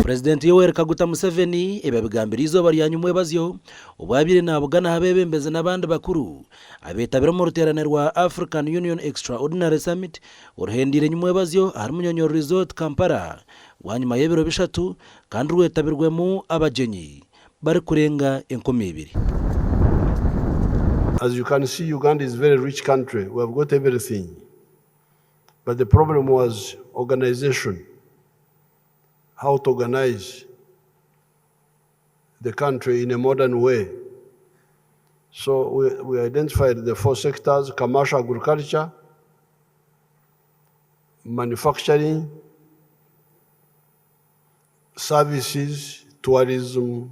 Purezidenti Yoweri Kaguta Museveni ebi abigambire eizooba rya nyumwebazyo obu abaire nabugana aha beebembezi n'abandi bakuru abeetabire omu ruteerane rwa African Union Extraordinary Summit oruhendeire nyumwebazyo ahari Munyonyo Resort Kampala bwanyima y'ebiro bishatu kandi rwetabirwemu abagyenyi barikurenga 2000. As you can see Uganda is very rich country, we have got everything but the problem was organization, how to organize the country in a modern way. So we, we identified the four sectors, commercial agriculture, manufacturing, services, tourism,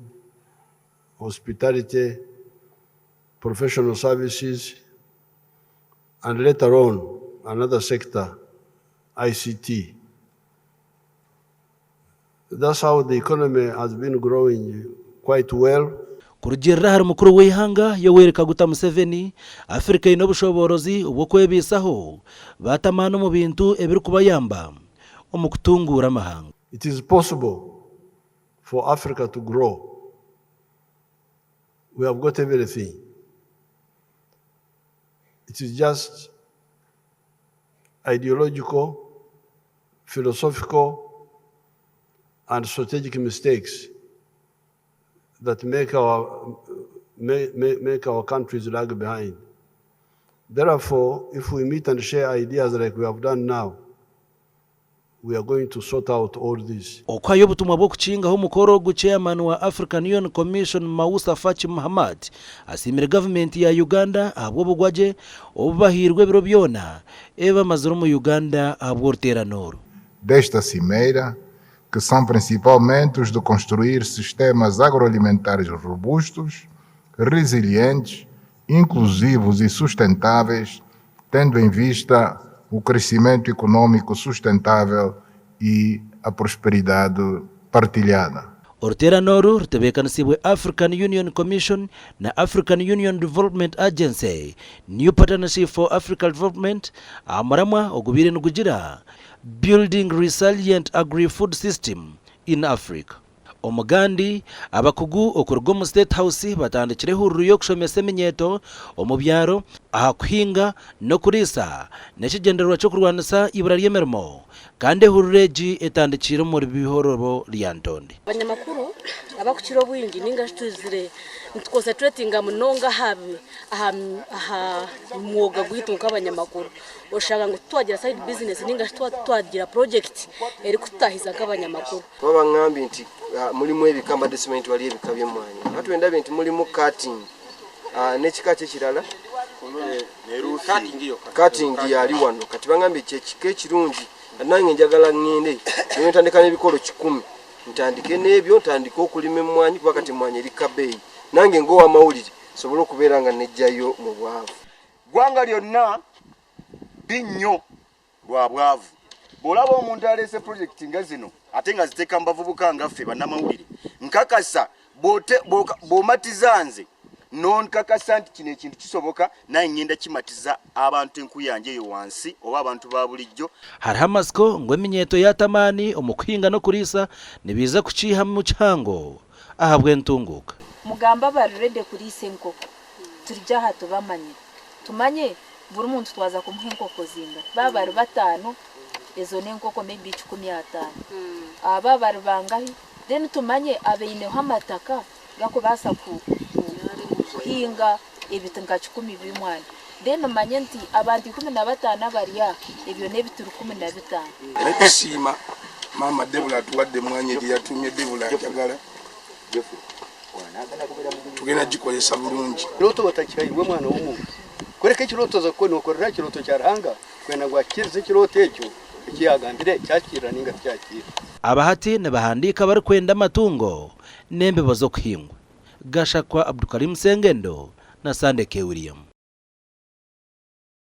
hospitality, professional services, and later on, another sector, ICT. That's how the economy has been growing quite well. Kurugiirira ahari mukuru w'eihanga Yoweri Kaguta Museveni, Afirika eine obushoboorozi obw'okwebaisaho baata amaani omu bintu ebirikubayamba omu kutunguura amahanga. It is possible for Africa to grow. We have got everything. It is just ideological, philosophical, and strategic mistakes that make our, make, make our countries lag behind. Therefore, if we meet and share ideas like we have done now, we are going to sort out all this. Okuhayo obutumwa bw'okukingaho omukoro ogu, Chairman wa African Union Commission Moussa Faki Mahamat asiimire gavumenti ya Uganda ahabw'obugwagye obu bahairwe ebiro byona ebi bamazire omu Uganda ahabw'oruteerane oru. Desta cimeira, que são principalmente os de construir sistemas agroalimentares robustos, resilientes, inclusivos e sustentáveis, tendo em vista o crescimento econômico sustentável e a prosperidade partilhada. Oruteerane oru rutebeekanisiibwe African Union Commission na African Union Development Agency, New Partnership for Africa Development aha muramwa ogubaire nigugira Building Resilient Agri-Food System in Africa. Omugandi, abakugu okuruga omu State House batandikire ehururu y'okushomesa eminyeeto omu byaro aha kuhinga n'okuriisa n'ekigyendererwa ky'okurwanisa eibura ry'emirimo kandi ehururu egi etandikiire omuri Bihorobo Lyantonde. Abanyamakuru abakukira obwingi ninga shi twizire nitu concentratinga munonga aha aha mwoga gwaitu nk'abanyamakuru. Oshanga ngu titwagira side business ninga shi titwagira project erikututahiza nk'abanyamakuru. Kuba bangambye nti mulimu ebika mbadde simanyi nti waliyo ebika by'emmwanyi. Kati bwe ndabye nti mulimu cutting n'ekika ki ekirala? Cutting yali wano kati bangambye kye kika ekirungi kati nange njagala ŋŋende ne bwe ntandika n'ebikolo kikumi ntandike n'ebyo ntandike okulima emmwanyi kuba kati emmwanyi eri kabeeyi nange ng'owamawulire nsobole okubeera nga neggyayo mu bwavu. Ggwanga lyonna bbi nnyo lwa bwavu. Bw'olaba omuntu aleese pulojekiti nga zino ate nga aziteeka mu bavubuka nga ffe bannamawulire, nkakasa bw'omatiza nze n'onkakasa nti kino ekintu kisoboka, nange ngenda kimatiza abantu enkuyanja eyo wansi oba abantu ba bulijjo. Hariho amatsiko ngu eminyeeto yaata amaani omu kuhinga n'okuriisa nibaija kukiihamu kihango ahabw'entunguuka. Mugambe abari ready kuriisa enkoko turigye aha tubamanye tumanye buri muntu twaza kumuha enkoko zingahi baaba bari batano ezo n'enkoko maybe kikumi atano baaba bari bangahi then tumanye abaineho amataka gakubaasa kuhinga ebiti nka kikumi bimwani then manye nti abantu 15 abari aha ebyo n'ebiti 15. Naye tusiima maama Debula atuwadde emmwanyi egyo yatuumye Debula njagala tugenda gikozesa bulungi. Ekirooto otakihairwe mwana w'omuntu. Kureka ekirooto oza kukora nookorera aha kirooto kya Ruhanga kwenda ngu ahikiirize ekirooto ekyo eki yaagambire kyahikiirira nainga tikyahikiirira. Aba hati nibahandiika barikwenda amatungo n'embibo z'okuhingwa. Gashakwa Abdukarim Sengendo na Sande K. William.